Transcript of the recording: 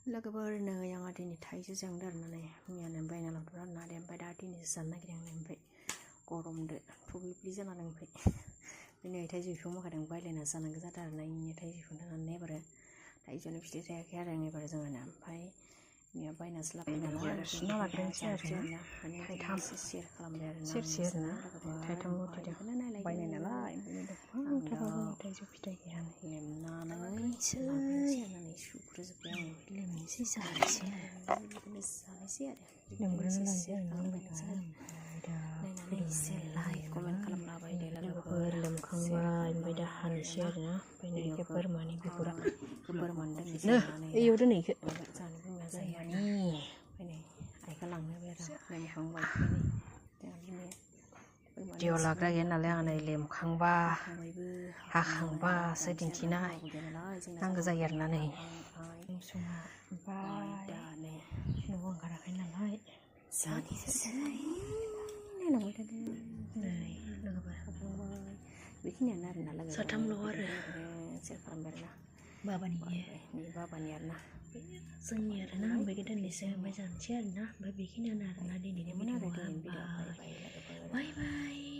लोगोफोरनो आङो दिनै थाइजौ जांदों आरोना मैयानो बायना लाबोदों आरोना ओमफ्राय दा दिनै जानो नागिरदों ओमफ्राय गरमदो फुब्लिब्लि जानानै ओमफ्राय दिनै थाइजौ बिफां माखादों बायलायना जानांगौ जादों आरोना इनि थाइजौ बिफां थानानै एबारो थाइजौनि फिथाइ थायाखै आरो एबारो जोंहाना ओमफ्राय मैया बायनासो लाबोदों नालाय सुना लाग्रोनोसै आरोना थाइथाम शेयार खालामबाय आरोना सेरसेआरोना थाइथाम ल'थिदों बायनाय नालाय ओमफ्राय थाइजौ फिथाइ गैया लेमनानैसो लानानै सुग्रोजोब्बाय आं लेमनोसै जानोसै आरो लेमग्रोना लानोसै आरोना नायनानै एसे लाइक कमेन्ट खालामलाबायदो लोगोफोर लोमखांबाय ओमफ्राय दा हानोसै आरोना ओमफ्राय बोरमानि बिगुरा बोरमानि दोननोसै इयाव दोनैखो जानो बुंनाया जायो फैनाय आइखौ लांनोबाय आरो लेमखांबाय भिडिअ लाग्रा गैया नालाय आं नै लेमखांबा हाखांबासो दिन्थिनाय नांगौ जायो आरोना नै सङा ओमफ्राय न'आव ओंखाराखै नालाय जानोसै नायलांबाय थादों नै लोगोफोर बेखिनियानो आरोना लोगो साथामल' आरो सेयार खालामबाय आरोना बाबानि आरोना जोंनि आरोना ओमफ्राय दोननोसै ओमफ्राय जानोसै आरोना ओमफ्राय बेखिनियानो आरोना दिनैनि भिडिअ बाय बाय